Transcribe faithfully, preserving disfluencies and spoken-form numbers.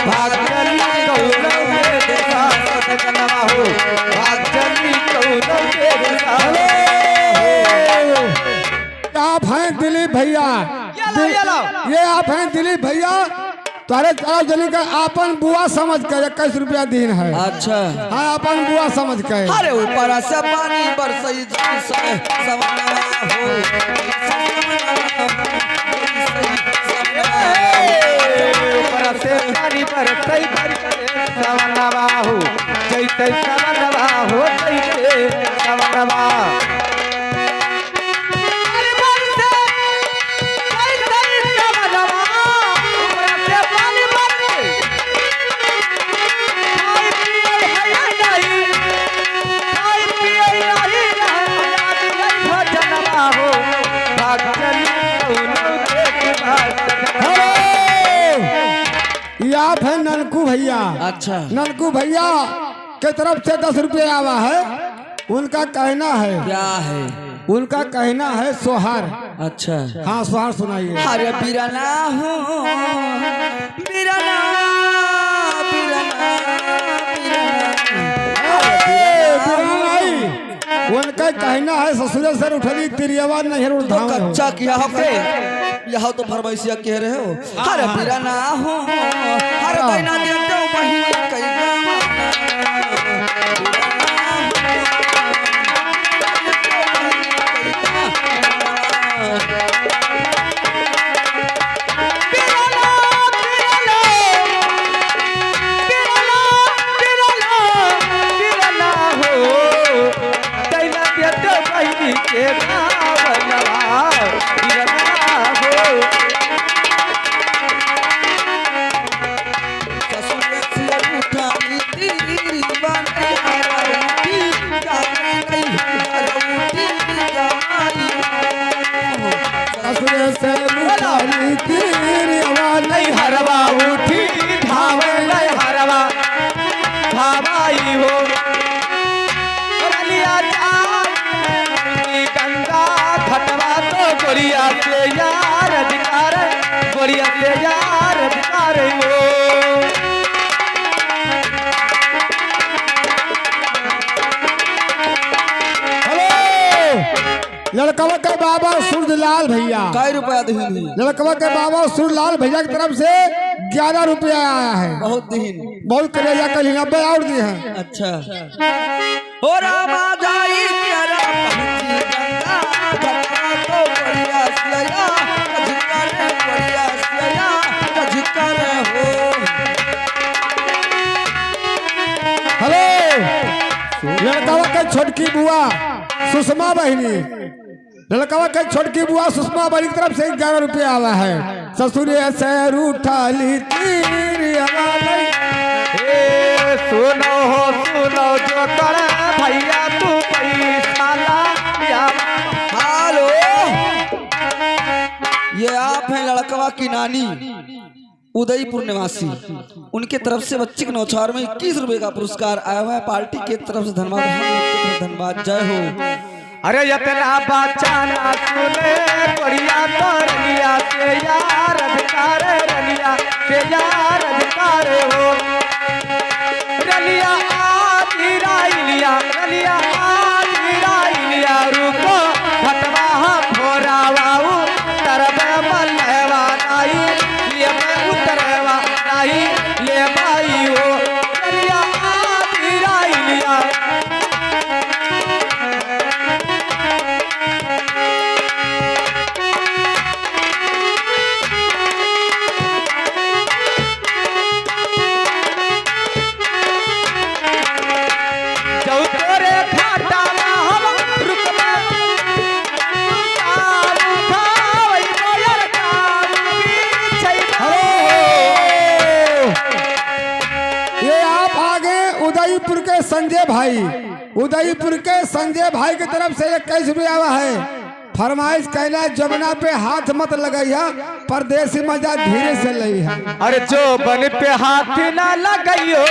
भाग चली कौनो के देसा सजनवा हो, भाग चली कौनो के देसा। आप हैं दिलीप भैया। ये लो, ये लो। ये आप हैं दिलीप भैया। तोहरे चारों जनी का आपन बुआ समझ के इक्कीस रुपया दीन है। अच्छा। हाँ, आपन बुआ समझ के। अरे ऊपर से पानी बरसई जैसे सवनवा हो, जैसे सवनवा हो, जैसे सवनवा हो। ऊपर से पानी बरसई बरसई सवनवा हो, जैसे सवनवा हो, जैसे सवनवा। हेलो, ये आप है ननकू भैया। अच्छा। ननकू भैया के तरफ से दस रुपये आवा है। उनका कहना है, क्या है? उनका कहना है सोहर। अच्छा। हाँ, सोहर सुनाइए। अरे बिरना हो, बिरना, बिरना, बिरना। अरे बिरना नहीं, उनका कहना है ससुरे से उठली तिरियवा नहीं तो उठावे हो। कच्चा किया हो के? यह तो फरमाइशिया कह रहे हो। अरे बिरना हो, अरे हाँ। दैना दे दो बहिन कई गाना। बिरना, बिरना, बिरना, बिरना, बिरना हो। दैना देत बहिनी के नावनवा, बिरना हो। ससुर से उठाई तीरी बानी हरौती, जाने नहीं हरौती जाई। ससुर से उठाई तीरी बानी हरवा उठी, धावे नहीं हरवा। भावाई हो। रलिया जाई गंगा घटवा तो गोरिया से यार अधिकार, गोरिया से यार अधिकार हो। हेलो, लड़कवा के बाबा सूरजलाल भैया। कै रुपया दिहिन? लड़कवा के बाबा सूरजलाल भैया की तरफ से ग्यारह रुपया आया है। बहुत दिहिन। बहुत करेजा कल नब्बे और दिहे हैं। अच्छा। हो रामा जाई प्यारा पहुँची गंगा घाटा तो बढ़िया सिया, अजकर बढ़िया सिया, अजकर हो। हेलो, लड़कवा के छोटकी बुआ सुषमा बहिनी, लड़कवा के छोटकी बुआ सुषमा बहिनी की तरफ से ग्यारह रुपया आवा है। ससुरे से रूठा ली तीर आवा नहीं। ए, सुनो हो, सुनो जो कर भैया तू पैसा ला या। हेलो, ये आप हैं लड़कवा की नानी। उदयपुर निवासी, उनके तरफ से बच्ची के न्योछावर में इक्कीस रुपए का पुरस्कार आया हुआ है। पार्टी के तरफ से धन्यवाद, हम लोग की तरफ से धन्यवाद। जय हो। अरे इतना बच्चा ना सुने, गोरिया तो रलिया से यार अधिकार, रलिया से यार अधिकार हो। रलिया आधी राइलिया, रलिया आधी राइलिया, रुको भटवा हम भोरावा उ तरबे मलवा नाई, लेबे उतरवा नाई, लेबाई हो। रलिया आधी राइलिया। जाऊ तोरे घाटा में हम रुकबे। आलू खावई बोयर का पीछे। हेलो। ये आप आ गए उदयपुर के संजय भाई। उदयपुर के संजय भाई की तरफ से इक्कीस रुपया आवा है। फरमाइश कैला, जमुना पे हाथ मत लगइहा, परदेसी मजा धीरे से लइहा। अरे जोबन पे हाथ ना लगइहो।